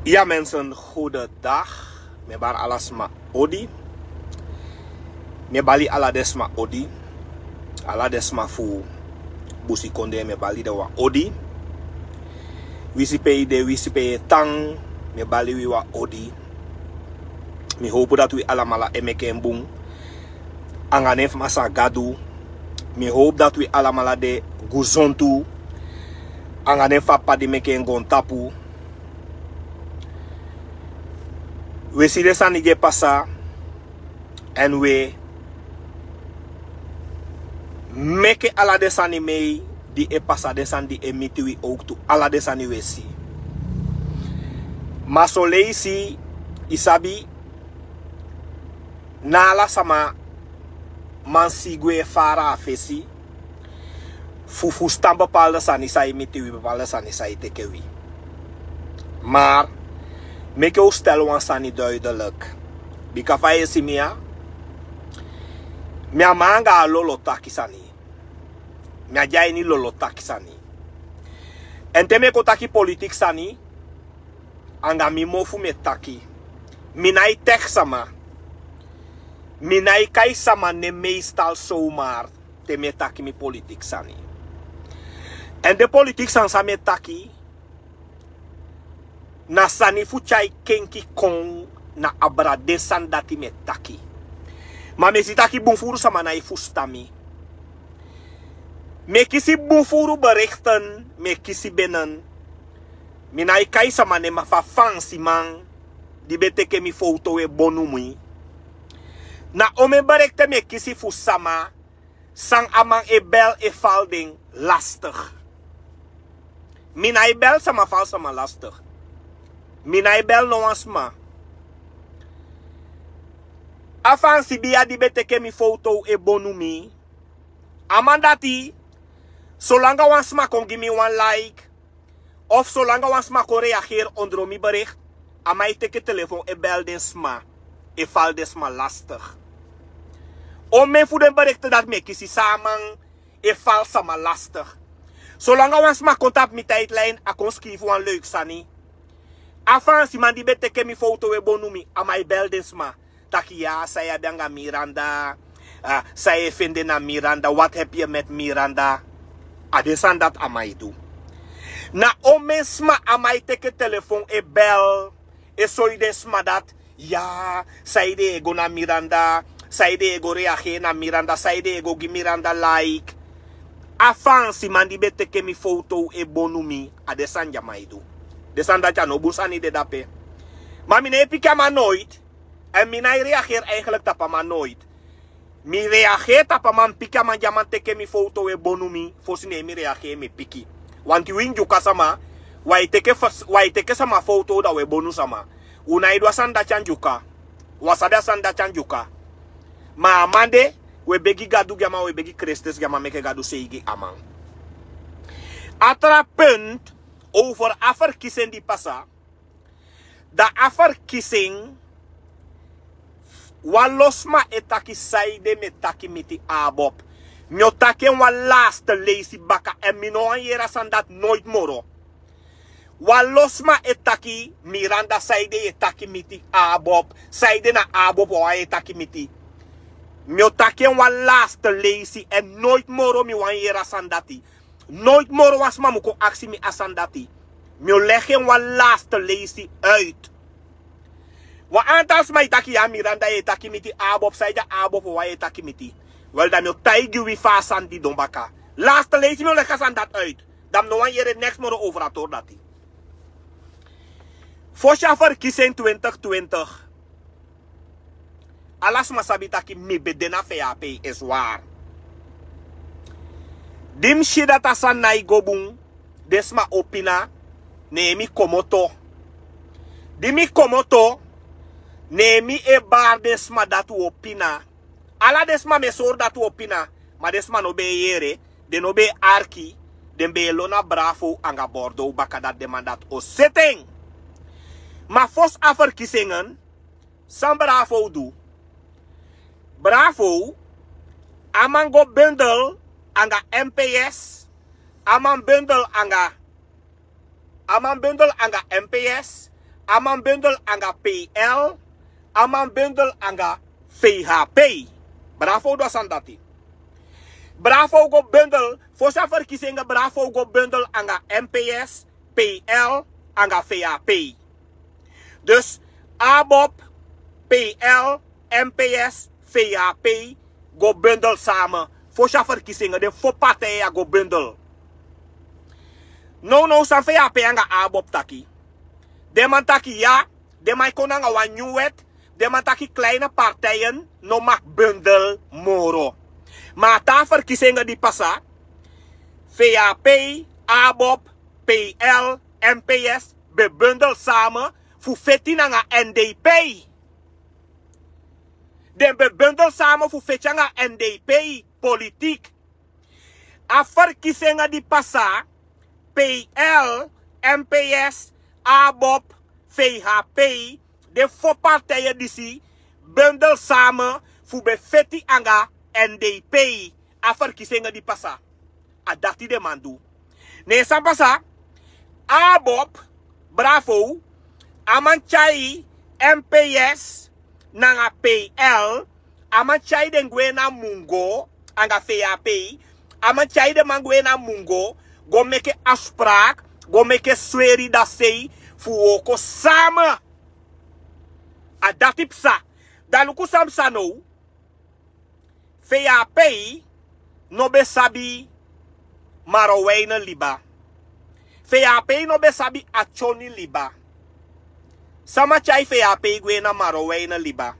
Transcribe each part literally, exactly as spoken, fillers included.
Ya mensen, goedendag. Mi e bari ala sma odi. Mi e bari ala den sma odi. Ala den sma fu busikondee, mi e bari den wan odi. Wisi pe i de, wisi pe i e tan, mi e bari wi wan odi. Mi howpu dati wi alamala e meke en bun. Anga nen fu Masaa Gadu, mi howpu dati wi alamala de gusontu. Anga nen fu a p'pa di meke en goontapu. Wi e si den sani di e pasa. Èn wi e meke ala den sani mei di e pasa, den sani di e miti wi owktu, ala den sani wi e si. Ma son leisi, i sabi, na ala sama man si gwe fara a fesi fu fustan bepaalde sani san e miti wi, bepaalde sani san e teke wi. Maar meke un stel wan sani duidelijk. Bika fa yu e si mi ya, mi á man anga a lolo taki sani. Mi á de a ini lolo taki sani. Èn te mi e kon taki politiki sani, anga mi mofu mi e taki. Mi nái tèg sama. Mi nái kai sama nen meestal zomaar te mi e taki mi politiki sani. Èn den politiki sani san mi e taki, na sani fu tyai kenki kon na abra, den sani dati mi e taki. Ma mi e si taki bun furu sama nái fusutan mi. Mi e kisi bun furu berichten, mi e kisi binnen. Mi nái kai sama nen, ma fu a Faansiman di be teke mi foto e bonu mi. Na omeni berichten mi e kisi fu sama san a man e bel e fal den lastig. Mi nái bel sama fal sama lastig. Mi nái bel no wan sma. A Faansi bia di be teke mi foto e bonu mi. A man dati, solanga wan sma kon gi mi wan like, of solanga wan sma kon reageri ondro mi bericht, a man e teke telefon e bel den sma, e fal den sma lastig. Omeni fu den berichten dati mi e kisi san a man e fal sama lastig. Solanga wan sma kon tapu mi tijdlijn, a kon skrifi wan leuk sani. A Faansiman di be teke mi foto e bonu mi, a man e bel den sma. Taki ya, san yu abi anga Miranda? Ah, san yu e fende na Miranda? Wat heb je met Miranda? A den sani dati a man e du. Na omeni sma a man e teke telefon e bel, e soi den sma dati. Ya, saide yu e go na Miranda, saide yu e go reageri na Miranda, saide yu e go gi Miranda like. A Faansiman di be teke mi foto e bonu mi, a den sani di a man e du. Den sani dati a no bun sani de dape. Ma mi no e piki a man noiti. Èn mi nái reageri eigenlijk tapu a man noiti. Mi reageri tapu a man, mi piki a man di a man teke mi foto e bonu mi, fosi ne mi reageri, mi piki. Want wi Ndyuka sama, wi e teke fas-, wi e teke sama foto dan wi e bonu sama. Un nái du a sani dati a Ndyuka. Wi á sabi a sani dati a Ndyuka. Ma a man de, wi e begi Gadu gi a man, wi e begi Kristus gi a man, meke Gadu seigi a man. A tra punt over a verkiezing di pasa. Dan a verkiezing, wan lo sma e taki saide mi e taki miti ABOP. Mi o taki en wan laatste leisi baka, èn mi no wani yere a sani dati noiti moro. Wan lo sma e taki Miranda, saide yu e taki miti ABOP, saide na ABOP wawan yu e taki miti. Mi o taki en wan laatste leisi, èn noiti moro mi wani yere a sani dati. Noiti moro wan sma mu kon aksi mi a sani dati. Mi o leg en wan laatste leisi uit. Wan aantal sma e taki ya Miranda yu e taki miti ABOP, saide ABOP wawan yu e taki miti. Wel, dan mi o taigi wi fa a sani didon baka. Laatste leisi mi o leg a sani dati uit. Dan mi no wani yere neks moro over a tori dati. Fosi a verkiezing twintig twintig. Ala sma sabi taki mi be de na VHP, is waar. Di mi si dati a sani nái go bun, den sma o pina, ne mi komoto. Di mi komoto, ne mi e bari den sma dati wi o pina. Ala den sma mi e sori dati wi o pina, ma den sma no be e yere, den no be e arki, den be e lon na Bravo anga Bordeaux baka dati den man dati o seti en. Ma fosi a verkiezingen, san Bravo du? Bravo, a man go bundel anga MPS, a man bundel anga, a man bundel anga MPS, A man bundel anga P L, a man bundel anga V H P. Bravo, du a sani dati. Bravo go bundel, fosi a verkiezingen, Bravo go bundel anga M P S, P L, anga V H P. Dus ABOP, P L, M P S, V H P go bundel samen. Fosi a verkiezingen, den fo partijen ya go bundel. Nownow san V H P anga ABOP taki. Den man taki ya, den man e kon nanga wan nyun wet, den man taki kleine partijen no mag bundel moro. Ma a taa verkiezingen di pasa, V H P, ABOP, P L, M P S ben bundel samen fu feti nanga N D P. Den ben bundel samen fu feti anga N D P, politiek. A verkiezingen di pasa, P L, M P S, ABOP, V H P, den fo partijen disi bundel samen fu ben feti anga N D P. A verkiezingen di pasa, a dati den man du. Ne san pasa, ABOP, Bravo, a man tyai M P S nanga P L, a man tyai den gwe na Mungo anga V H P, a man tyai den man gwe na Mungo, go meke afspraak, go meke sweri dati sei fu wooko samen. A dati psa. Dan luku san psa now. V H P no ben sabi Marowijne liba. V H P no ben sabi Atyoni liba. Sama tyai V H P gwe na Marowijne liba?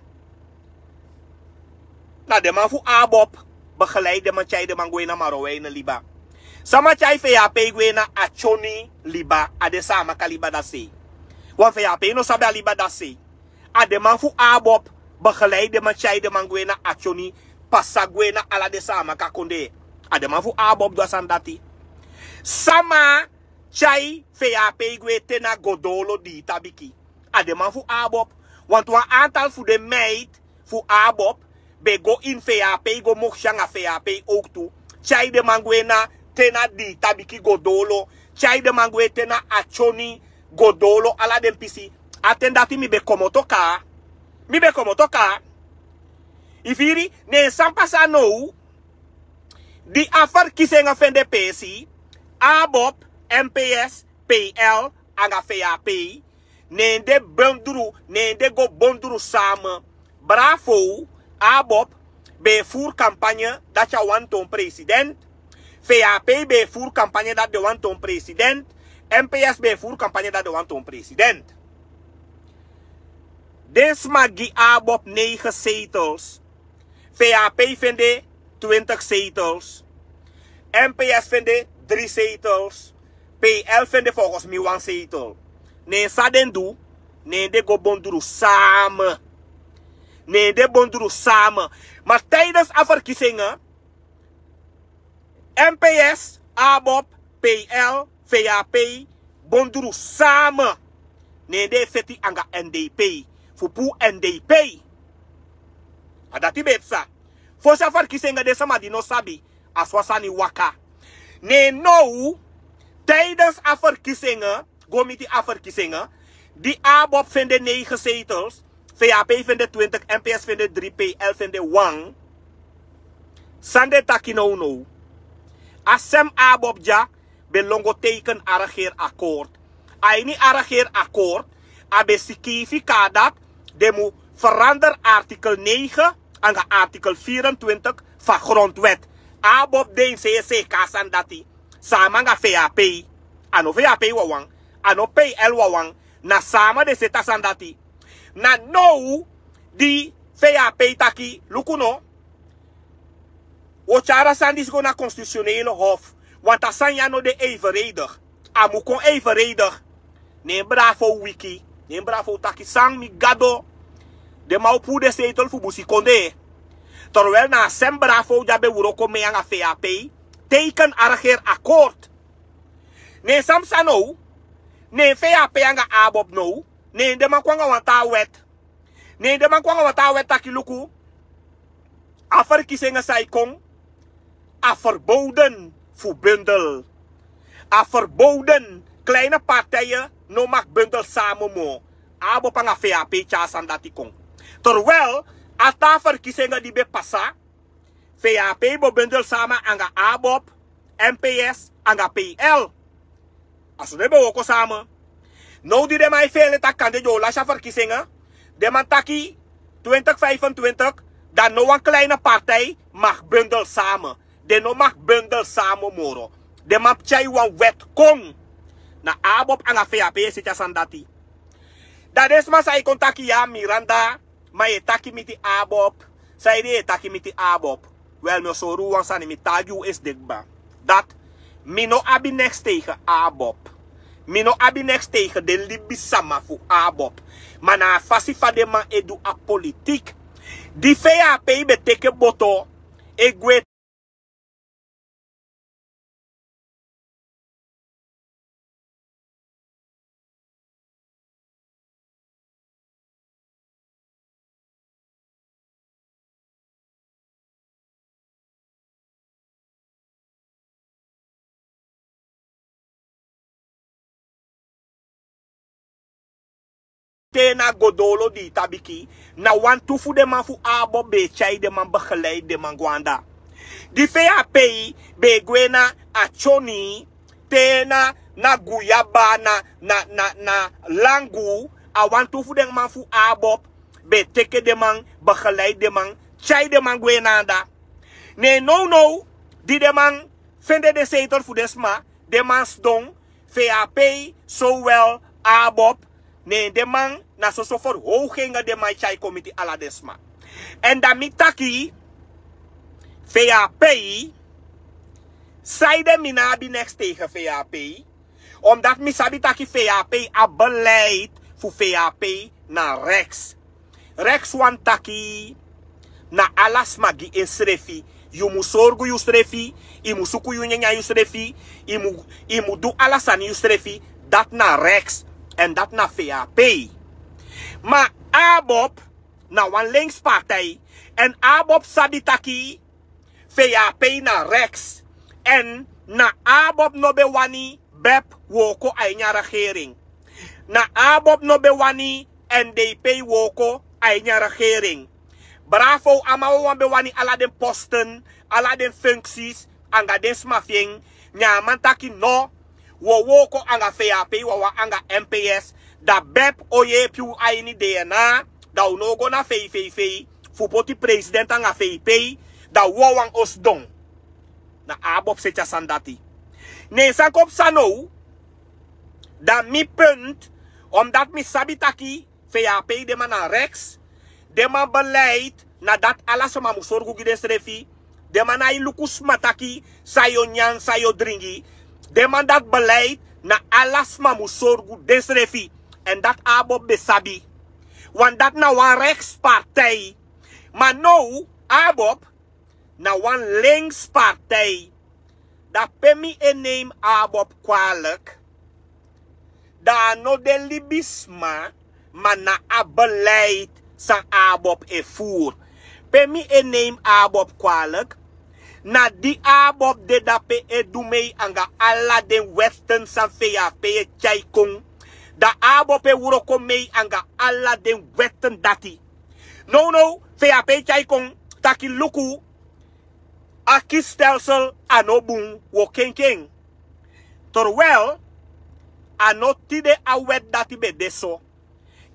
Na den man fu ABOP begeleid den man tyai den man gwe na Marowijne liba. Sama tyai V H P gwe na Atyoni liba, a de Saamaka liba dati sei. Wan V H P no sabi a liba dati sei. A den man fu ABOP begeleid den man tyai den man gwe na Atyoni, pasa gwe na ala den Saamaka kondee. A den man fu ABOP du a sani dati. Sama tyai V H P gwe te na Godolo Diitabiki? A den man fu ABOP. Want wan aantal fu den meid fu ABOP ben go ini V H P, go moksi anga V H P ook tu. Tyai den man gwe na te na Diitabiki Godolo. Tyai den man gwe te na Atyoni Godolo, ala den pisi. A ten dati mi ben komoto kaa. Mi ben komoto kaa. I firi, ne san pasa now, di a verkiezingen fende peesi, ABOP, M P S, P L, anga V H P, ne den bundru, ne den go bundru samen. Bravo, ABOP ben e voer campagne dati a wani toon president. V H P ben e voer campagne dati den wani toon president. M P S ben e voer campagne dati den wani toon president. Den sma gi ABOP negen zetels. V H P fende twintig zetels. M P S fende drie zetels. P L fende volgens mi wan zetel. Ne san den du, ne den go bundru samen. Ne den bundru samen. Maar tijdens a verkiezingen, M P S, ABOP, P L, V H P bundru samen. Ne den e feti anga N D P fu puu N D P. A dati ben psa. Fosi a verkiezingen, den sama di no sabi, a so a sani waka. Ne now, tijdens a verkiezingen, go miti a verkiezingen, di ABOP fende negen zetels, V H P fende twintig, M P S fende drie, P L fende wan. San den taki nownow? A sem ABOP dya ben lon go teken a regeerakkoord. A ini a regeerakkoord, a ben sikiifi kaa dati den mu verander artikel negen anga artikel vierentwintig fu a grondwet. ABOP de ini seeseeka a sani dati. Samen anga V H P. A no V H P wawan. A no P L wawan. Na samen den seti a sani dati. Na now di V H P taki, luku no, wi o tyari a sani disi go na constitutionele hof. Want a sani ya no de evenredig. A mu kon evenredig. Ne Bravo wiki. Ne Bravo taki, san, mi Gado. Den man o puu den zetel fu busikondee. Terwijl na a sem Bravo di a ben wroko mee anga V H P teken a regeerakkoord. Ne san psa now, ne V H P anga ABOP now, ne den man kon anga wan taa wet. Ne den man kon anga wan taa wet taki, luku, a verkiezingen san e kon, a verboden fu bundel. A verboden, kleine partijen no mag bundel samen moo. ABOP anga FEAP tyari a sani dati kon. Terwijl a taa ferkisingi di ben pasa, FEAP bo bundel sama anga ABOP, MPS anga PL. A so den ben wooko sama. Now di den man e feele taki kande den o lasi a ferkisingi, den man taki twintig vijfentwintig, dan no wan kleine partij mag bundel sama. Den no mag bundel sama moro. Den man tyai wan wet kon. Na ABOP anga FEAP e seti a sani dati. Dan den sma sa e kon taki ya Miranda, ma yu e taki miti ABOP. Saide yu e taki miti ABOP? Wel, mi o sori yu wan sani, mi taigi yu esde kba. Dati mi no abi neks tegen ABOP. Mi no abi neks tegen den libisama fu ABOP. Ma na a fasi fa den man e du a politik. Di FEAP ben teke boto e gwe te na Godolo di tabiki, na wantu fu den man fu ABOP be e tyai den man, begeleid den man go anda. Di FEAP be e gwe na Atyoni, te na, na Guyaba, na, na, na, na Langu, a wantu fu den man fu ABOP be teke den man, begeleid den man, tyai den man gwe na anda. Ne nownow, di den man fende den seitel fu den sma, den man sidon, FEAP, sowel ABOP, ne den man na soso ferhowgingi den man e tyai kon miti ala den sma. Èn dan mi taki, FEAP, saide mi no abi neks tegen FEAP, omdat mi sabi taki FEAP, a beleid fu FEAP na reks. Reks wani taki na ala sma gi ensrefi. Yu mu sorgu yusrefi, yu mu suku yu nyanyan yusrefi, yu mu, yu mu du ala sani yusrefi. Dati na reks, èn dati na FEAP. Ma ABOP na wan links partij, èn ABOP sabi taki FEAP na reks. Èn na ABOP no ben wani BEP wooko a ini a regering. Na ABOP no ben wani NDP wooko a ini a regering. Bravo, a man wawan ben wani ala den posten, ala den functies, anga den sma fi en. Ne a man taki no, wi o wooko anga FEAP wawan anga MPS, da BEP o yeepi u a ini DNA, da u no o go na VVV fu poti president anga VP, da u wawan o sidon. Na ABOP seti a sani dati. Ne san kon psa now, da mi punt, omdat mi sabi taki FEAP, den man na reks, den man beleid na dati ala sma mu sorgu gi densrefi. Den man nái luku sma taki san yu o nyan, san yu o dringi. Den man dati beleid na ala sma mu sorgu densrefi. Èn dati ABOP ben sabi. Want dati na wan reks partij. Ma now, ABOP na wan links partij. Da pe mi e neem ABOP kwalijk, da a no de libisma, ma na a beleid san ABOP e voer. Pe mi e neem ABOP kwalijk, na di ABOP de dape e du mee anga ala den wetten san FEAP e tyai kon. Da ABOP e wroko mee anga ala den wetten dati. Nownow, FEAP e tyai kon taki luku, a kiesstelsel a no bun, wi o kenki en. Terwijl a no tide a wet dati ben de so.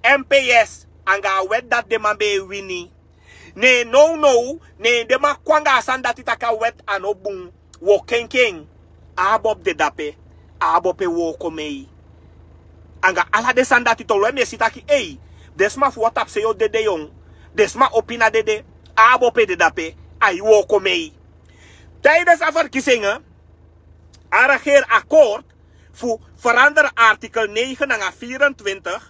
MPS anga a wet dati den man ben e wini. Ne nownow, ne den man kon anga a sani dati taki a wet a no bun, wi o kenki en. ABOP de dape, ABOP e wooko mee. Anga ala den sani dati, terwijl mi e si taki, ei, den sma fu wi a tapusei o dede, yon. Den sma o pina dede, ABOP e de dape, ai wooko mee. Tijdens a verkiezingen, a regeerakkoord fu verander artikel negen nanga vierentwintig,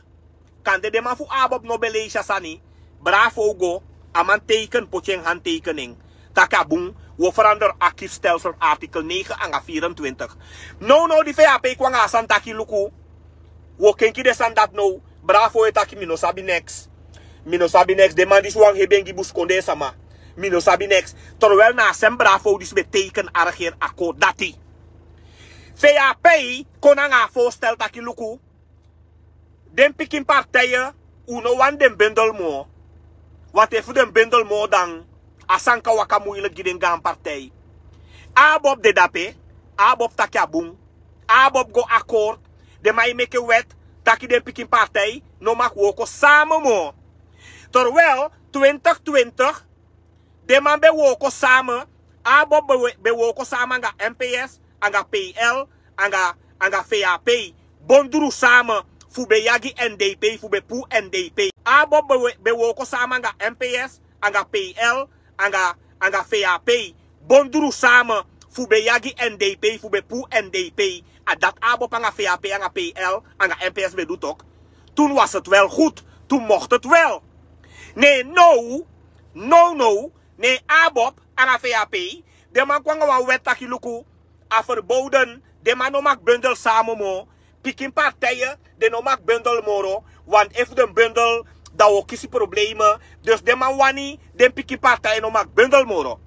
kande den man fu ABOP no ben leisi a sani, Bravo go, a man teken, poti en handtekening. Taki a bun, wi o verander a kiesstelsel artikel negen anga vierentwintig. Nownow di FEAP kon anga a sani taki luku, wi o kenki den sani dati now, Bravo e taki mi no sabi neks. Mi no sabi neks, den man disi wani hebi en gi busikondee sama. Mi no sabi neks. Terwijl na a sèm Bravo disi ben teken a regeerakkoord dati. FEAP kon nanga a voorstel taki luku, Den pikin partiye, un no wani den bundel moo. Want efu den bundel moo dan a sani kan waka muilik gi den gaan partiye. Abob de dape. Abob taki a bun. Abob go akkoord. Den man e meke wet taki den pikin partiye no mag wooko samen moo. Terwijl twintig twintig den man ben wooko samen. Abob ben wooko samen anga mps, anga pl, anga vap. Bondru samen fu ben yagi ndp, fu ben puu ndp. Abob ben wooko samen anga mps, anga pl, anga vap. Bondru samen fu ben yagi ndp, fu ben puu ndp. A dati abob anga vap, anga pl, anga mps ben du tok. Tun was het wel goed. Tun mocht het wel. Nee, now, now, now, ne abob anga vap. Den man kon anga wan wet taki luku, a verboden. Den man no mag bundel samen moo. Pikin partiye, den no mag bundel moro. Want efu den bundel, dan wi o kisi probleme. Dus den man wani den pikin partiye no mag bundel moro.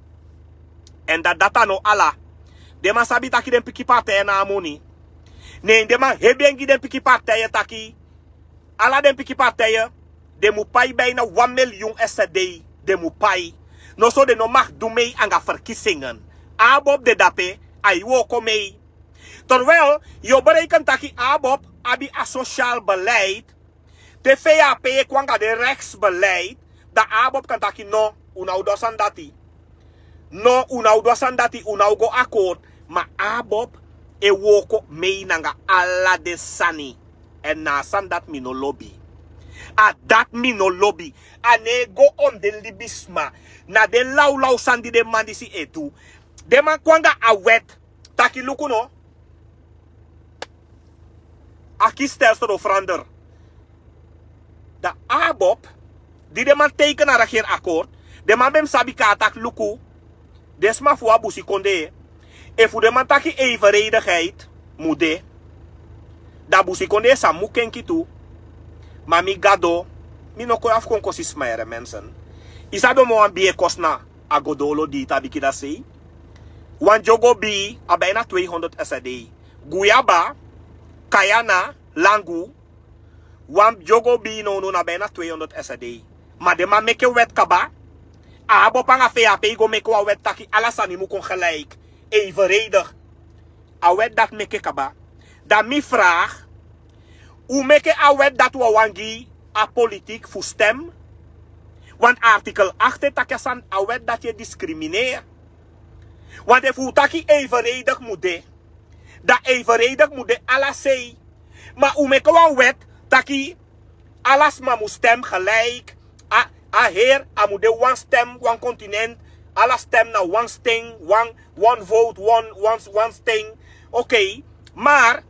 En dat data no ala. Den man sabi taki den pikin partiye na a moni. Ne den man hebi en gi den pikin partiye taki ala den pikin partiye, den mu pai bijna wan miljoen sd. Den mu pai. Noso den no mag du mei anga verkiezingen. Abob de dape, a e wooko mei. Terwijl yu o bereiken taki abob abi a sociaal beleid. Te vap e kon anga den rechtsbeleid, dan abob kan taki no, un no o du a sani dati. No, un no o du a sani dati, un no o go akkoord. Ma abob e wooko mei nanga ala den sani. En na a sani dati mi no lobi. A dati mi no lobi. A no e go om den libisma. Na den lawlaw sani di den man disi e du. Den man kon anga a wet taki luku no, a kiesstelsel o verander. Dan abob, di den man teken a regeerakkoord, den man ben mus sabi kon taki luku, den sma fu a busikondee, efu den man taki evenredigheid mu de, dan busikondee sa mu kenki tu. Ma mi gado, mi no kon ya fu kon kosi sma, yere mensen. I sabi o mo wan bii e kosi na a godolo di i tabi kida sei. Wan dyogo bii a bijna tweehonderd sd. Guyaba, kayana, langu. Wan dyogo bii nownow na bijna tweehonderd sd. Ma den man meke wet kaba. Abob anga vap go meke wan wet taki ala sani mu kon gelijk. Evenredig. A wet dati meke kaba. Dan mi vraag, un meke a wet dati wawan gi a politiek fu stem. Want artikel acht e taki a sani, a wet dati e discrimineer. Want efu un taki evenredig mu de, dan evenredig mu de ala sei. Ma un meke wan wet taki ala sma mu stem gelijk. A, a heri a mu de wan stem, wan continent. Ala stem na wan sting, wan, wan vote, wan, wan, wan sting. Oké. Maar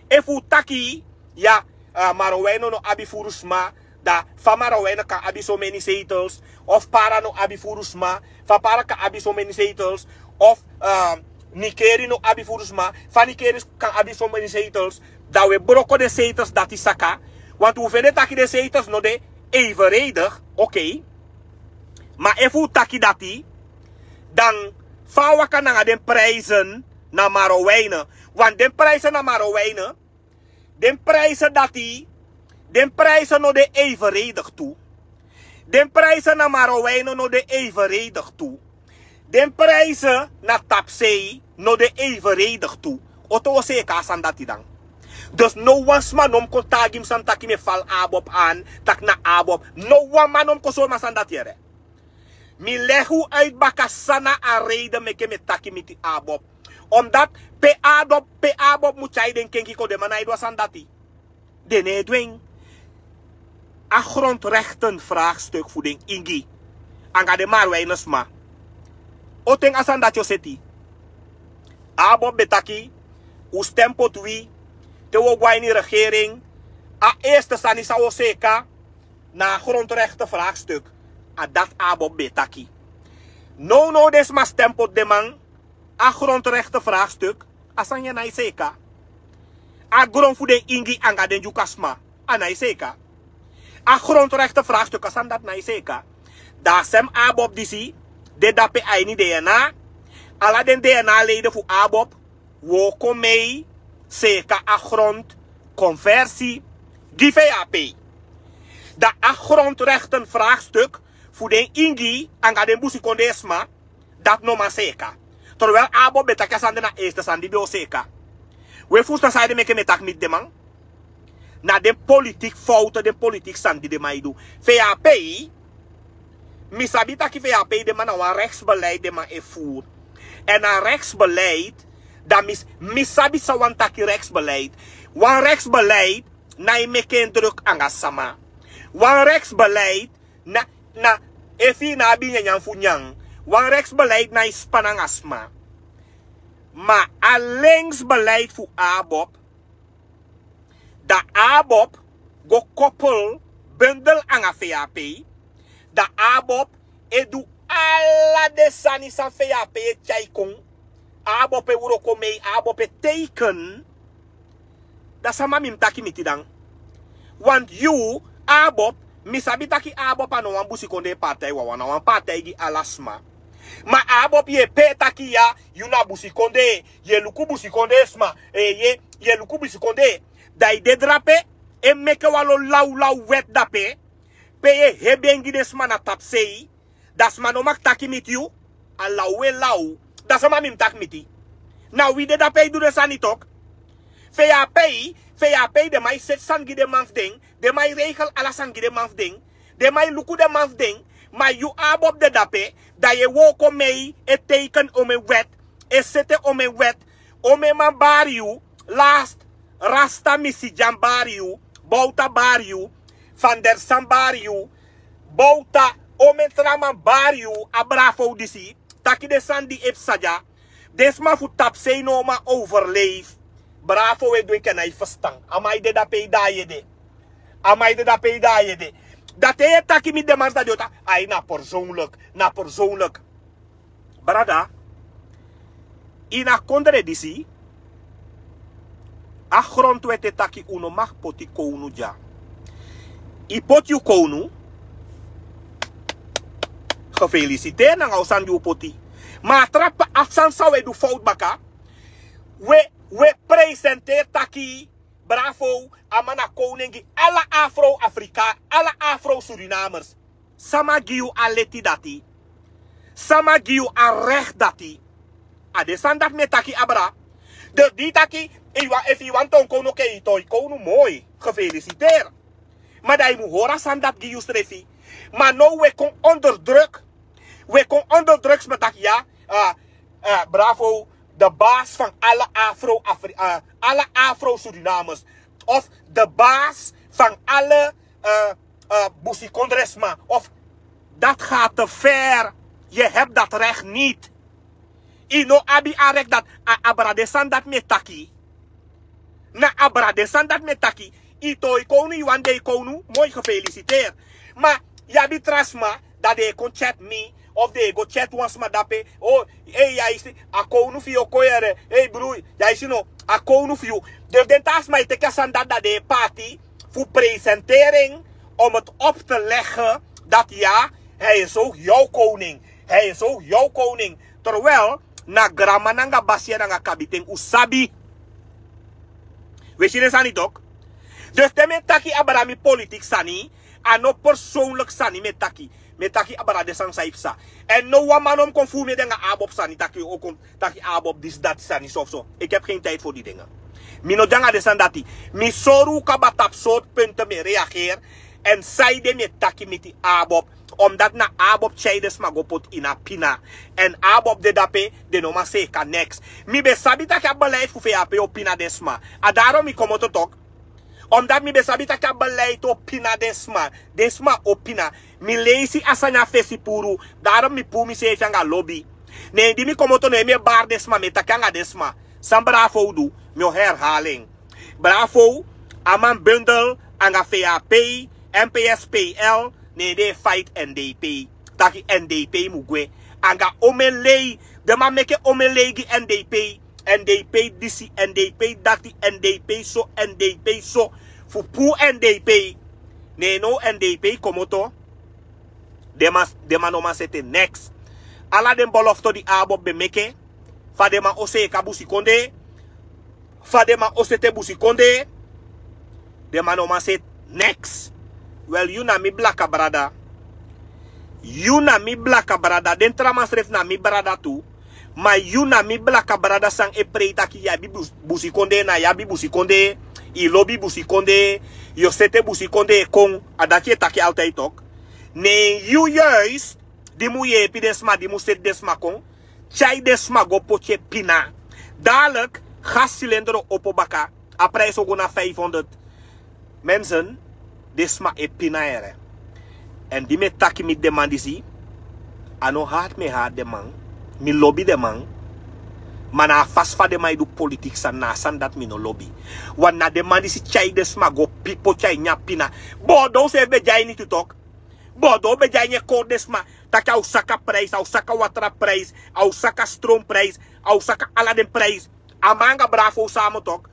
efu un taki, ya, uh, Marowijne no abi furu sma, dan fa Marowijne kan abi so many zetels, of Para no abi furu sma, fa Para kan abi so many zetels, of uh, Nikeri no abi furu sma, fa Nikeri kan abi so many zetels, dan we broko den zetels dati saka. Want un fende taki den zetels no de evenredig, oké. Ma efu un taki dati, dan fa a waka nanga den prijzen na Marowijne. Want den prijzen na Marowijne, den prijzen dati, den prijzen no de evenredig tu. Den prijzen na Marowijne no de evenredig tu. Den prijzen na tapsei no de evenredig tu. Oto o seka a sani dati dan. Dus no wan sma no mu kon taigi mi sani taki mi e fal abob aan, taki na abob. No wan man no mu kon sori mi a sani dati, yere. Mi legi un uit baka san na a reden meke mi e taki miti abob. Omdat pe abob, pe abob mu tyai den kenki kon, den man no e du a sani dati. Den no e du en. A grondrechten vraagstuk fu den ingi anga den Marowijne sma. Oten a sani dati o seti. Abob ben taki, un stem poti wi, te un o go a ini regering, a eerste sani san un o seka na a grondrechten vraagstuk. A dati abob ben taki. Nownow den sma stem poti den man, a grondrechten vraagstuk, a sani ya no e seka. A gron fu den ingi anga den Dyuka sma, a no e seka. A grondrechten vraagstuk, a sani dati no e seka. Dan a sem abob disi de dape a ini dna. Ala den dna-leden fu abob, un o kon mei seka a grondconversie. Gi fei ape. Dan a grondrekten vraagstuk fu den ingi anga den busikondee sma, dati no man seeka. Terwijl Abob ben taki a sani de na eerste sani di ben o seeka. We fusutan san ede meke mi e taki miti den man. Na den politiki fouten, den politiki sani di den man e du. Fei ape, mi sabi taki fei ape den man na wan rechtsbeleid den man e voer. Èn a rechtsbeleid, dan mi, mi sabi san wani taki rechtsbeleid. Wan rechtsbeleid na e meke en druk anga sama. Wan rechtsbeleid na, na efu i no abi nyanyan fu nyan. Wan rechtsbeleid na e span anga sma. Ma a linksbeleid fu Abob, dan Abob go koppel, bundel anga fei ape. Dan Abob e du ala den sani san fei ape e tyai kon. Abob e wroko mee, Abob e teken. Dan sama mi mus taki miti dan. Want yu, Abob, mi sabi taki Abob a no wan busikondee partij wawan, na wan partij gi ala sma. Ma Abob yu e pee taki ya, yu na busikondee, yu e luku busikondee sma, eh, yu e, yu e luku busikondee. Dan i de drape, e meke wan lo lawlaw wet dape, pe yu e hebi en gi den sma na tapusei, dan sma no mag taki miti yu, a law e law. Dan sama mi mus taki miti. Na wi de dape e du den sani tok. Fei ape, fei ape den man e seti sani gi den man fu den, den man e regel ala sani gi den man fu den, den man e luku den man fu den, ma yu Abob de dape, dan yu e wooko mee, e teken omen wet, e sete omen wet, omen man bari yu, last, Rasta Misidian bari yu, Bouta bari yu, Van der San bari yu, Bouta, omen tra man bari yu, a Bravo disi, taki den sani di e psa dya, den sma fu tapusei no man overleef, Bravo e du enke a no e ferstan, a man e de dape e daai ede, a man e de dape e daai ede, dan te yu e taki miti den man san di o taki, ai na persoonlijk, na persoonlijk. Brada, ini a kondre disi, a grondwet e taki un no mag poti kownu dya. I poti yu kownu, gefelisiteer nanga a sani di un poti. Ma a tra, a sani san un e du fout baka, un e, un e presenteri taki Bravo, a man na kownu gi ala Afro-Afrika, ala Afro-Surinamers. Sama gi yu a leti dati? Sama gi yu a recht dati? A den sani dati mi e taki, abra. Dus di yu taki, efu yu wani toon kownu, oké, yu toon yu kownu, moi, gefelisiteer. Ma dan yu mu hori a sani dati gi yusrefi. Ma now un e kon onder druk. Un e kon onder druk, sma taki ya, ah, ah, Bravo, de baas van alle Afro-Afri-, ah, alle Afro-Surinamers. Of de baas van alle, eh, eh, busikondresma. Of dat gaat te ver. Je hebt dat recht niet. Yu no abi a recht dati, a, abra, den sani dati mi e taki. Na abra, den sani dati mi e taki. Yu toon yu kownu, yu wani de yu kownu, moi, gefelisiteer. Ma yu abi tra sma, dan den e kon chat mi, of den e go chat wan sma dape, o, ei, yu e si, a kownu fu yu o kon yere, ei, bru, yu e si no, a kownu fu yu. Dus den taa sma e teki a sani dati, dan den e paati fu presentering om het op te leggen dat ja, hij is ook jouw koning. Hij is ook jouw koning. Terwijl na granma nanga basiya nanga kabiten un sabi. We si den sani tok. Dus te mi e taki abra mi politiki sani, a no persoonlijk sani mi e taki. Mi e taki abra den sani san e psa. Èn no wan man no mu kon furu mi ede nanga Abob sani taki o kon taki Abob disi dati sani so fu so. Ik heb geen tijd voor die dingen. Mi no de nanga den sani dati. Mi sori un kaba tapu sortu punten mi e reageer. Èn saide mi e taki miti Abob. Omdat na Abob tyai den sma go poti ini a pina. Èn Abob de dape, den no man seeka neks. Mi ben sabi taki a beleid fu V H P o pina den sma. A daarom mi komoto tok. Omdat mi ben sabi taki a beleid o pina den sma. Den sma o pina. Mi leisi a sani a fesi puru. Daarom mi puru miseefi anga lobi. Ne di mi komoto, ne mi e bari den sma, mi e taki anga den sma. San Bravo du, mi o herhaal en. Bravo, a man bundel anga V H P, M P S, P L, ne den e fight N D P. Taki N D P mu gwe. Anga omen lei, den man meke omen lei gi N D P. N D P disi, N D P dati, N D P so, N D P so. Fu puru N D P. Ne now N D P komoto. Den man, den man no man sete neks. Ala den belofte di Abob ben meke. Fa den man o seeka busikondee. Fa den man o sete busikondee. Den man no man sete Next. Wel, yu na mi blaka brada. Yu na mi blaka brada. Den tra man srefi na mi brada tu. Ma yu na mi blaka brada san e prei taki yu abi bus-, busikondee, na yu abi busikondee. Yu lobi busikondee. Yu o sete busikondee kon. A dati yu e taki altijd tok. Ne yu juist di mu yeepi den sma, di mu seti den sma kon, tyai den sma go poti en pina. Dadelijk, gas cilinder o opo baka. A prijs o go na vijfhonderd. Mensen, den sma e pina yere. Èn di mi e taki miti den man disi, a no hard mi e hard den man. Mi lobi den man. Ma na a fasi fa den man e du politiki sani, na a sani dati mi no lobi. Want na den man disi tyai den sma go poti a ini a pina. Bodo seefi ben de a ini tu tok. Bodo ben de a ini e kori den sma. Taki a o saka prijs, a o saka watra prijs, a o saka stroom prijs, a o saka ala den prijs. A man anga Bravo Sama tok.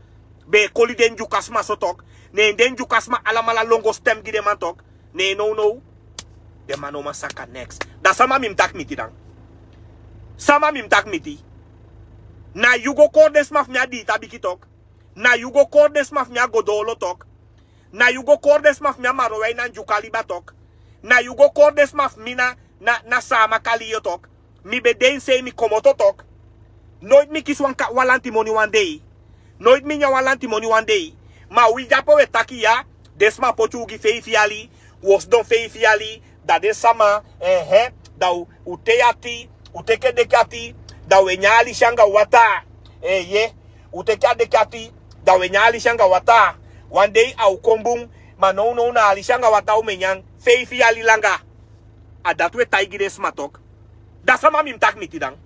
Ben e koli den Dyuka sma so tok. Ne den Dyuka sma alamala lon go stem gi den man tok. Ne nownow den man no man saka neks. Da sama mi mu taki miti dan? Sama mi mu taki miti? Na yu go kori den sma fu mi a Diitabiki tok. Na yu go kori den sma fu mi a Godolo tok. Na yu go kori den sma fu mi a Marowei na Dyuka liba tok. Na yu go kori den sma fu mi na, na, na Sama Kaliyo tok. Mi ben de ini sei, mi komoto tok. Noiti mi kisi wan ka-, wan lantimoni wan dei. Noiti mi nyan wan lantimoni wan dei. Ma wi dyape we taki ya, den sma poti u gi feifi yali, u o sidon feifi yali, da den sama, ehe, da u, u tei ati, u teke deki ati, da u e nyan alisi anga wata. Eeye, u teke a deki ati, da u e nyan alisi anga wata. Wan dei a o kon bun, ma nownow na alisi anga wata u mu e nyan feifi yali langa. A dati we taigi den sma tok. Da sama mi mu taki miti dan?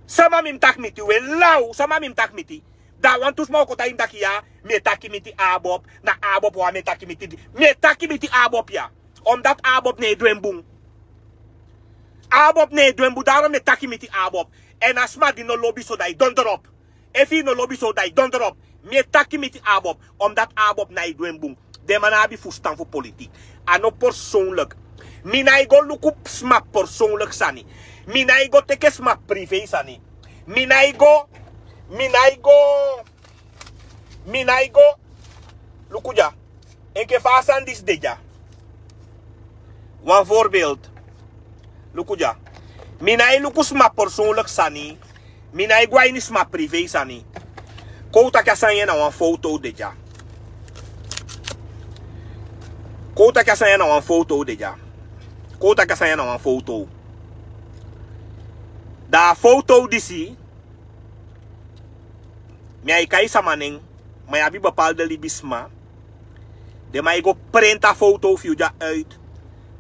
Sama mi mu taki miti? We law, sama mi mu taki miti? Da wantu sma o kon taigi mi taki ya, mi e taki miti Abob, na Abob wan mi e taki miti di. Mi e taki miti Abob ya. Omdat Abob no e du en bun. Abob no e du en bun, daarom mi e taki miti Abob. Èn a sma di no lobi so da yu don drop. Efu yu no lobi so da yu don drop. Mi e taki miti Abob, omdat Abob no e du en bun. Den man no abi fusutan fu politiki. A no persoonlijk. Mi no e go luku sma persoonlijk sani. Mi no e go teke sma privé sani. Mi no e go, mi no e go, mi no e go. Luku dya. Enke fa a sani disi de dya. Wan voorbeeld. Luku dya. Mi no e luku sma persoonlijk sani. Mi no e go a ini sma privé sani. Kon u taki a sani ya na wan foto de dya. Kon u taki a sani ya na wan foto de dya. Kon u taki a sani ya na wan foto. Da a foto disi, mi á e kai sama nen, ma yu abi bepaalde libisma. Den man e go prenti a foto fu yu dya uit.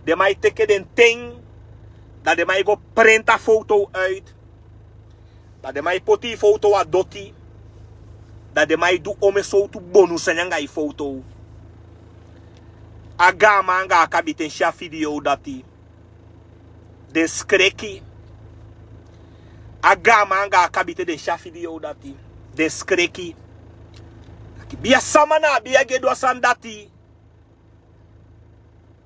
Den man e teke den ten, da den man e go prenti a foto uit. Da den man e poti yu foto a doti. Da den man e du omen sowtu bonu sani anga yu foto. A gaaman anga a kabiten si a video dati. Den skreki. A gaaman anga a kabiten den si a video dati. Den skreki. Bia, sama na a bia di e du a sani dati?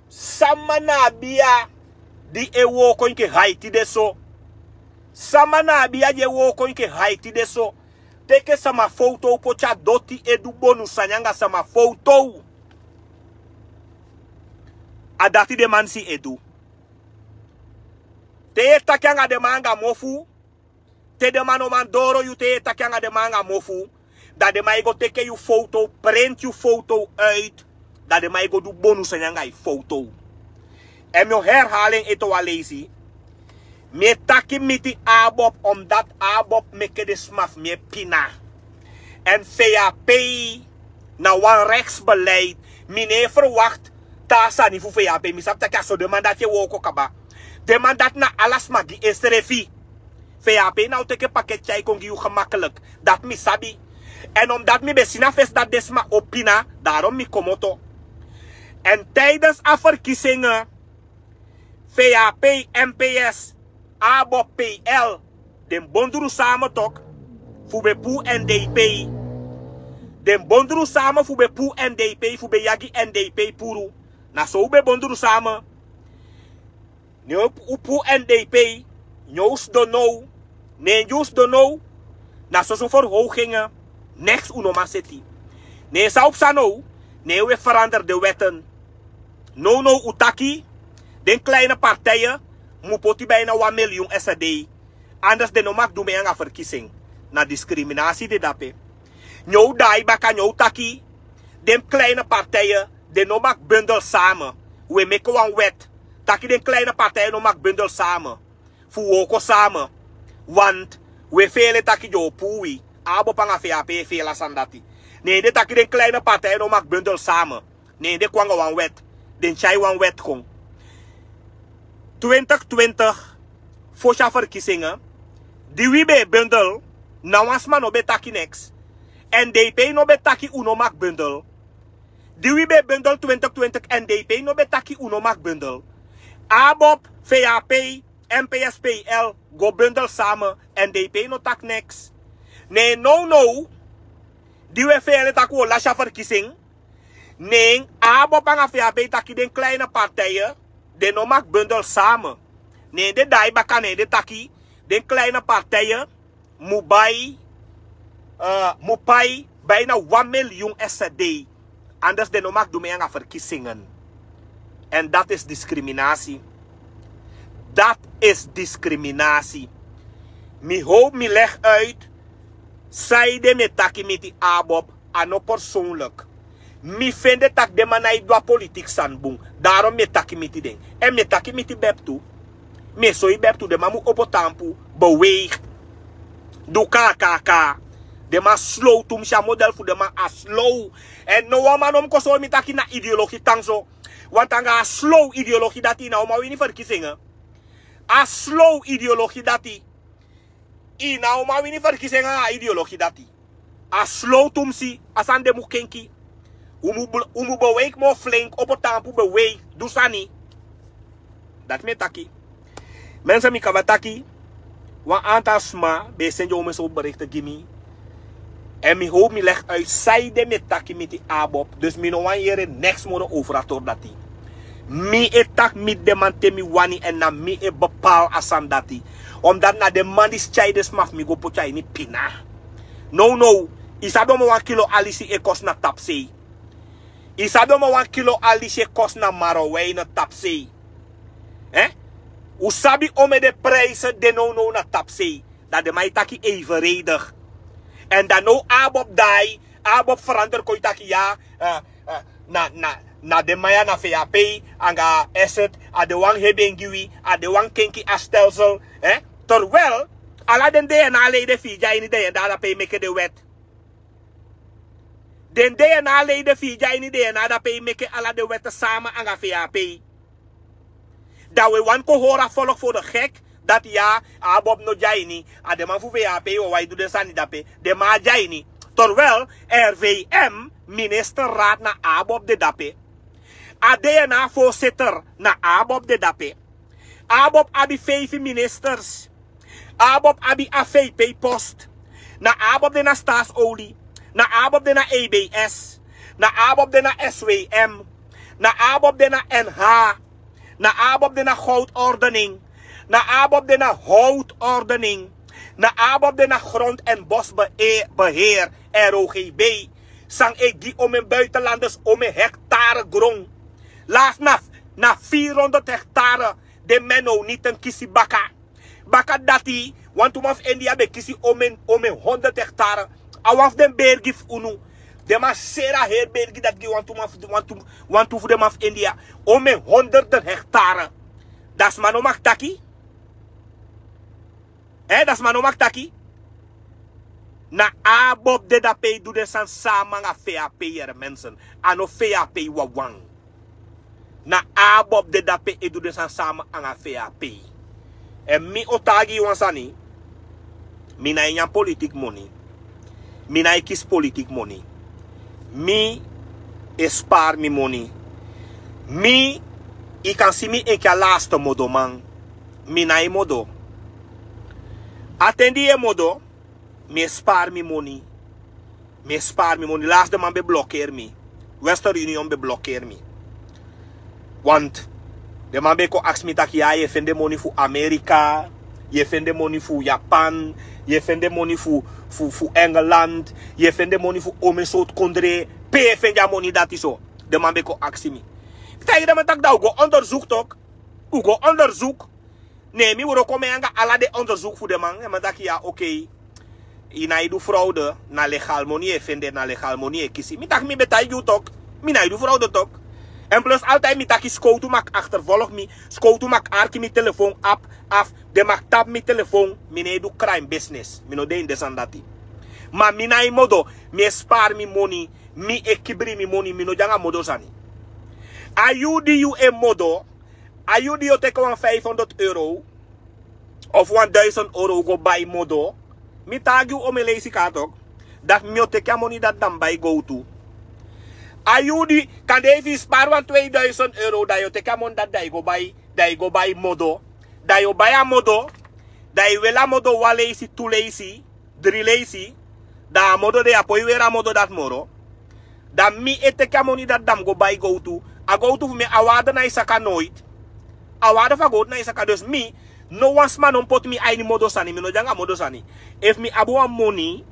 Sama na a bia di e wooko enke Haiti de so? Sama na a bia di e wooko enke Haiti de so? Teke sama foto poti a doti, e du bonu sani anga sama foto. A dati den man si e du. Te yu e taki anga den man anga mofu, te den man no man doro yu, te yu e taki anga den man anga mofu, da den man e go teke yu foto, prenti yu foto uit, da den man e go du bonu sani anga yu foto. Èn mi o herhaal en ete wan leisi. Mi e taki miti Abob, omdat Abob meke den sma fu mi e pina. Èn V H P na wan rechtsbeleid. Mi no e verwacht taa sani fu V H P. Mi sabi taki a so den man dati e wooko kaba. Den man dati na ala sma gi ensrefi. V H P ná o teke pakket tyai kon gi yu gemakkelijk. Dati mi sabi. Èn omdat mi ben si na fesi dati den sma o pina, daarom mi komoto. Èn tijdens a verkiezingen, V H P, M P S, Abob, P L, den bondru samen tok fu ben puu N D P. Den bondru samen fu ben puu N D P, fu ben yagi N D P puru. Na so u ben bondru samen. Ne u puu N D P, ne u sidon now. Ne di u sidon now, na soso verhogingen, neks u no man seti. Ne san u psa now, Ne wi e ferander den wetten. Nownow un taki den kleine partiye mu poti bijna wan miliyun sd. Anders den no maki du mei anga ferkising. Na diskriminasi de dape. Nyo daai baka nyo taki den kleine partiye den no maki bundel same. Wi e meke wan wet taki den kleine partiye no maki bundel same fu wooko same. Want wi e feele taki den o puu wi. Abob anga vap e feele a sani dati. Ne den taki den kleine partiye no maki bundel same. Ne den kon anga wan wet. Den tyai wan wet kon. Twintig twintig fosi a ferkisingen di wi ben e bundel, na wan sma no ben taki neks. Èn dei pei no ben taki un no maki bundel. Di wi ben e bundel twintig twintig èn dei pei no ben taki un no maki bundel. Abob, vap, mpspl go bundel same. Èn dei pei no taki neks. Ne nownow di wi e feele tak' wi o lasi a ferkising. Nen abob anga vap taki den kleine partiye den no maki bundel same. Nen den daai baka nen den taki den kleine partiye mu bai mu pai bijna wan miliyun sd. Anders den no maki du mei anga ferkisingen. Èn dati is diskriminasi. Dati is diskriminasi. Mi howpu mi legi uit saide mi e taki miti abob. A no persoonlik. Mi fende tak' den man na e du a politik sani bun. Daron mi e taki miti den. Èn mi e taki miti beb tu. Mi e soi beb tu den man mu opo tampu beweigi. Du kaka. Den man slow tu mi si a model fu den man a slow. Èn no wan man no mu kon soi mi taki na ideologi tan so. Wantu anga a slow ideologi dati yu na o man wini ferkisingen. A slow ideologi dati yu na o man wini ferkisingen anga a ideologi dati. A slow tu mi si a sani den mu kenki. Un mu beweigi moo flenk opo tampu beweigi du sani. Dati mi e taki. Mensen mi kaba taki wan antal sma ben e seni den omen sortu berikte gi mi. Èn mi howpu mi legi uit saide mi e taki miti abob. Dus mi no wani yere neks moro over a tori dati. Mi e taki miti den man te mi wani èn na mi e bepaal a sani dati. Omdati na den man disi tyai den sma fu mi go poti a ini pina. Nownow yu sabi omo wan kilo alisi e kosi na tapusei? Yu sabi omo wan kilo alisi e kosi na marowei na tapusei? Un sabi omo e de prijse de nownow na tapusei? Dan den man e taki evenredig. Èn dan now abob daai, abob ferander kon e taki ya. Na den man ya na vap anga eset a de wan heben gi wi, a de wan kenki a stelsel. Terwel ala den dna leide fu yu de a ini den yende a dape e meke den wet. Den dna leide fu yu de a ini den yende a dape e meke ala den wet same anga vap. Dan wi e wani kon hori a folku fu den gek dati ya, abob no de a ini. A den man fu vap wawan e du den sani dape. Den man a de a ini. Terwel rvm minister raad na abob de dape. A dna voorzitter na abob de dape. Abob abi feifi ministers. Abob abi a vp post. Na abob de na staatsoli. Na abob de na ebs. Na abob de na swm. Na abob de na nh. Na abob de na goudordening. Na abob de na houtordening. Na abob de na grond en bosbeheer, rogb. San e gi omen buitenlanders omen hektare gron. Last na na vierhonderd hektare. Den men no niten kisi baka. Baka dati wantu man fu india ben kisi omen omen honderd hektare. A wan fu den bergi fu unu. Den man seri a heri bergi dati gi wantu man fu wantu wantu fu den man fu india. Omen honderden hektare. Dati sma no maki taki. Dati sma no maki taki. Na abob de dape e du den sani sama anga vap yere mensen. A no vap wawan. Na abob de dape e du den sani sama anga vap. Èn mi o taigi yu wan sani. Mi na e nyan politik moni. Mi na e kisi politik moni. Mi e spari mi moni. Mi yu kan si mi enke a laste modoman. Mi na e modo. A ten di yu e modo. Mi e spari mi moni. Mi e spari mi moni lasi den man ben blokeri mi. Western union ben blokeri mi. Want den man ben kon aksi mi taki ya yu e fende moni fu amerika, yu e fende moni fu japan, yu e fende moni fu fu fu engeland, yu e fende moni fu omen sortu kondre. Pe yu e fende a moni dati so? Den man ben kon aksi mi. Mi taigi den man taki dan un go onderzoek tok. Un go onderzoek. Ne mi wroko mi en anga ala den onderzoek fu den man. Den man taki ya, okei. Yu nái du fraude, na legal moni yu e fende, na legal moni yu e kisi. Mi taki mi ben taigi un tok. Mi nái du fraude tok. En plus altijd mi taki skowtu mag achtervolg mi, skowtu mag arki mi telefoon af, af, den mag tapu mi telefoon. Mi no e du crime business, mi no de ini den sani dati. Ma mi nái modo, mi e spaar mi moni. Mi e kibri mi moni, mi no de anga modo sani. A yuu di yu e modo, a yuu di yu o teke wan vijfhonderd euro of wan duizend euro go bai modo. Mi taagi yu omen leisi kaba tok. Dati mi o teke a moni dati dan mi bai gowtu. A yuu di, kande efu yu spaar wan tweeduizend euro, dan yu o teke a moni dati dan yu go bai, dan yu go bai modo. Dan yu o bai a modo, dan yu weri a modo wan leisi, tu leisi, dri leisi. Dan a modo de, yu á poi weri a modo dati moro. Dan mi e teke a moni dati dan mi go bai gowtu. A gowtu fu mi, a waarde nái saka noiti. A waarde fu a gowtu nái saka. Dus mi, no wan sma no mu poti mi a ini modo sani, mi no de anga modo sani. Efu mi abi wan moni,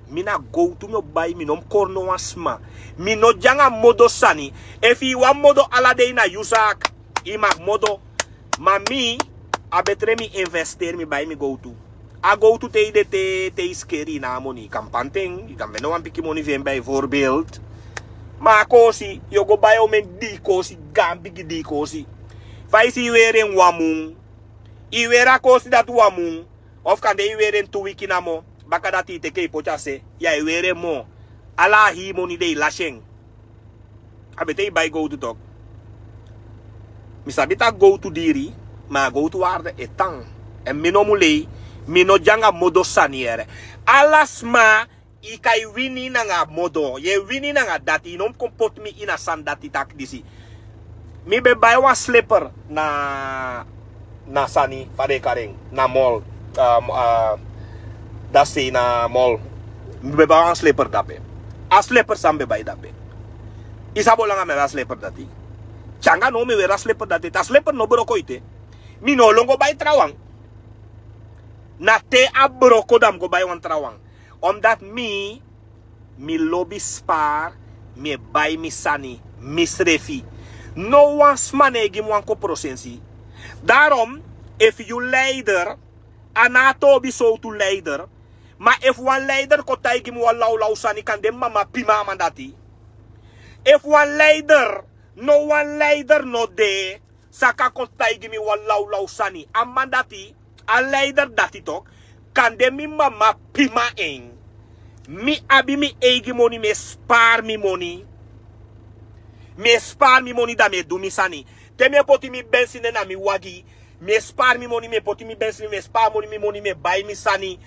mi na gowtu mi o bai, mi no mu kori no wan sma. Mi no de anga modo sani. Efu yu wani modo ala dei na yu zaak, yu mag modo. Ma mi, a betre mi investeri, mi bai mi gowtu. A gowtu te yu de te, te yu skeri, yu no abi moni, yu kan panti en, yu kan fende wan pikin moni fu en bijvoorbeeld. Ma a koosi, yu o go bai omen dii koosi, gaan bigi dii koosi. Fa yu si yu weri en wan mun, yu weri a koosi dati wan mun, of kande yu weri en tu wiki namo, baka dati yu teke yu poti a se, yu á e weri en moo. Ala a hii moni de, yu lasi en. A betre yu bai gowtu tok. Mi sabi taki gowtu diri, ma a gowtu waarde e tan. Èn mi no mu lei, mi no de anga modo sani yere. Ala sma, yu kan e wini nanga modo, yu e wini nanga dati, yu no mu kon poti mi ini a sani dati taki disi. Mi ben bai wan slipper na, na sani, fa den e kari en, na mall, um, uh, dati sei na mall. Mi ben bai wan slipper dape. A slipper san mi ben bai dape. Yu sabi on langa mi abi a slipper dati? Te anga now mi e weri a slipper dati ete, a slipper no broko ete. Mi no o lon go bai trawan. Na te a broko dan mi go bai wan trawan. Omdat mi, mi lobi spaar, mi e bai mi sani, misrefi. No wan sma no e gi mi wan kopro sensi. Daarom, efu yu leider, a no a toobi sowtu leider, ma efu wan leider kon taigi mi wan lawlaw sani, kande mi mama pima a man dati. Efu wan leider, no wan leider no de, san kan kon taigi mi wan lawlaw sani. A man dati, a leider dati tok, kande mi mama pima en. Mi abi mi eigi moni, mi e spaar mi moni. Mi e spaar mi moni, dan mi e du mi sani. Te mi e poti mi bensin na mi wagi, mi e spaar mi moni, mi e poti mi bensin, mi e spaar moni, mi moni, mi e bai mi sani.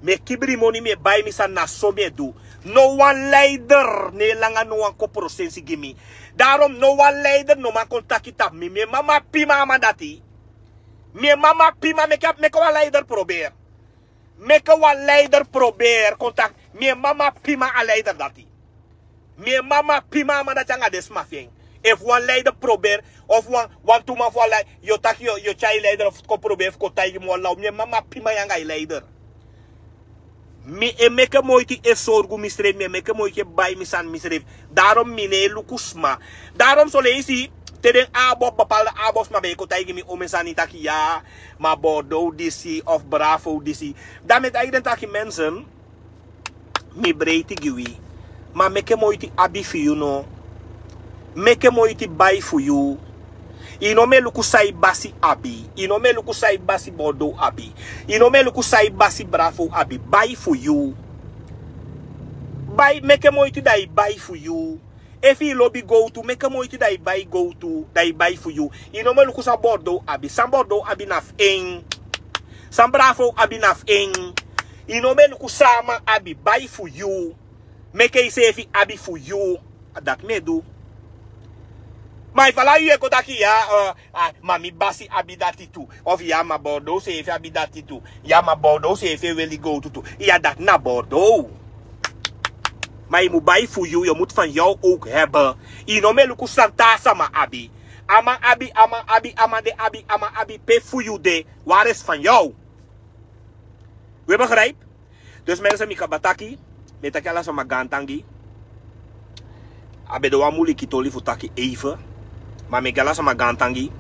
Mi e kibri moni, mi e bai mi sani, na so mi e du. No wan leider no e langa no wan kopro sensi gi mi. Daarom no wan leider no man kon taki tapu mi. Mi e mama pima a man dati. Mi e mama pima, meke, meke wan leider probeer. Meke wan leider probeer kon taki. Mi e mama pima a leider dati. Mi e mama pima a man dati anga den sma fi en. Efu wan leider probeer, of wan, wantu man fu a lei-, yu o taki yu o, yu o tyai leider fu kon probeer fu kon taigi mi wan law. Mi e mama pima yu anga yu leider. Mi e meke moiti e sorgu misrefi, mi e meke moiti e bai mi sani misrefi. Daarom mi no e luku sma. Daarom son leisi, te den abof, bepaalde abof sma ben e kon taigi mi omen sani taki ya, ma Bordeaux disi, of Bravo disi. Dan mi e taigi den taki mensen, mi breiti gi wi. Ma meke moiti abi fu yu no. Meke moiti bai fu yu. Yu no mu e luku san yu basi abi. Yu no mu e luku san yu basi Bordeaux abi. Yu no mu e luku san yu basi Bravo abi. Bai fu yu. Bai, meke moiti dan yu bai fu yu. Efu yu lobi gowtu, meke moiti dan yu bai gowtu, dan yu bai fu yu. Yu no mu e luku san Bordeaux abi. San Bordeaux abi na fu en. San Bravo abi na fu en. Yu no mu e luku san a man abi, bai fu yu. Meke yuseefi abi fu yu. Dati mi e du. Ma efu ala yu e kon taki ya, eh, ah, ma mi basi abi dati tu. Of ya, ma Bordeaux seefi abi dati tu. Ya, ma Bordeaux seefi e weli gowtu tu. Ya, dati na Bordeaux. Ma yu mu bai fu yu, yu o mutu van jou ook hebben. Yu no mu e luku san taa sama abi. A man abi, a man abi, a man de abi, a man abi, pe fu yu de, waar is van jou? We begrijp? Dus mensen, mi kaba taki, mi e taki ala sama gaantangi. A ben de wan muliki toli fu taki eive. Ma mi e gi ala sama gaantangi.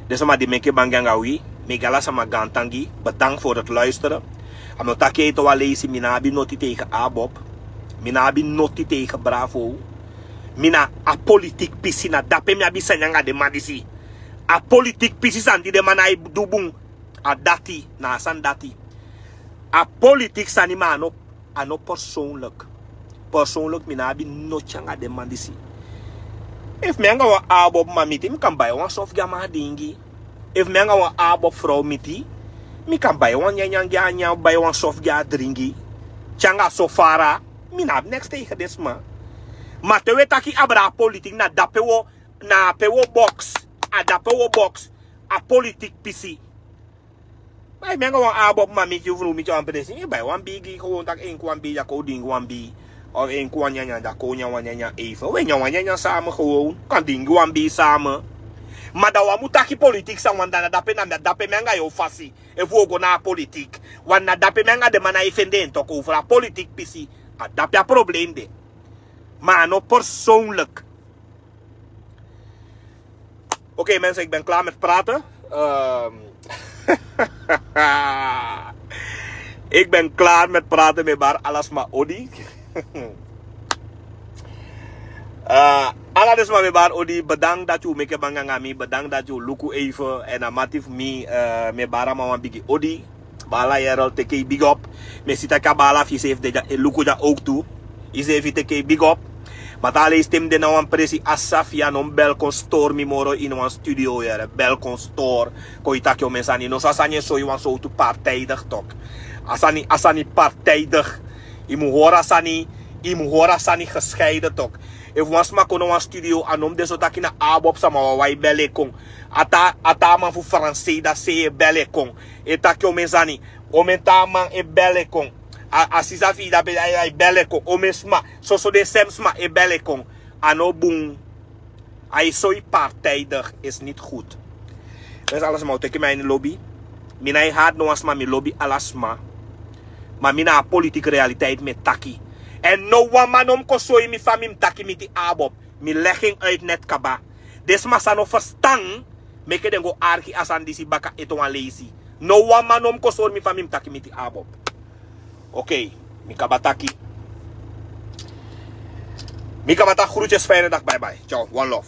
Den sama di meke bangi anga wi, mi e gi ala sama gaantangi. Bedank voor het luisteren. A mi o taki ete wan leisi, mi no abi noti tegen Abob. Mi no abi noti tegen Bravo. Mi na a politiek pisi, na dape mi abi sani anga den man disi. A politiek pisi sani di den man no e du bun. A dati, na a sani dati. A politiek sani, ma a no a no persoonlijk. Persoonlijk mi no abi noti anga den man disi. Efu mi anga wan Abob man miti, mi kan bai wan soft gi a man a dingi. Efu mi anga wan Abob frow miti, mi kan bai wan nyanyan gi a nyan, bai wan soft gi a dringi. Te anga so fara, mi no abi neks tegen den sma. Ma te wi e taki abra a politiek, na dape wi o, na pe wi o box. A dape wi o box. A politiek pisi. Ma efu mi anga wan Abob man miti, fu mi miti a wan presi, mi bai wan bii gi, kon taki en kon wan bii, ya kon dingi wan bii. Of en kon wan nyanyan, ya kon nyan wan nyanyan eive. Wi e nyan wan nyanyan samen, kon kan dingi wan bii samen. Ma dan wi á mu taki politiek sani, want dan na dape, na dape mi anga yu o fasi. Efu wi o go na a politiek, want na dape mi anga den man no e fende en tok over a politiek pisi. A dape a probleem de. Ma a no persoonlijk. Oké mensen, ik ben klaar met praten. Ehm, ik ben klaar met praten, mi e bari ala sma odi. Eh, ala den sma, mi e bari odi, bedankt dat u meke bangi anga mi, bedankt dat u luku even. En a mati fu mi, eh, mi e bari a man wan bigi odi. Bala Yerel, teki big up. Mi e si taki a bala fu yu seefi de dya, e luku dya ook tu. Yu seefi teki big up. Ma te a leisi te mi de na wan presi, a safi a no mu bel kon stori mi moro ini wan studio yere. Bel kon stori. Kon yu taki omen sani. No, so a sani e soi wan sowtu partijdig tok. A sani, a sani partijdig. Yu mu hori a sani, yu mu hori a sani gescheiden tok. Efu wan sma kon na wan studio, a no mu de so taki na Abob sama wawan e bel en kon. A taa, a taa man fu Fransei dati e bel en kon. E taki omen sani. Omen taa man e bel en kon. A, a sisa fu yu dape, ai, ai bel en kon. Omen sma. Soso den sem sma e bel en kon. A no bun. Ai soi partijdig, is niet goed. Dus ala sma, o teki mi a ini lobi. Mi no e hati no wan sma, mi lobi ala sma. Ma mi na a politiek realiteit mi e taki. En no wan man no mu kon soi mi fa mi mu taki miti Abob. Mi leg en uit net kaba. Den sma san no ferstan, meke den go arki a sani disi baka ete wan leisi. No wan man no mu kon sori mi fa mi mu taki miti Abob. Oké, mi kaba taki. Mi kaba taki, groetjes, fijne dag, bye bye. Ciao, one love.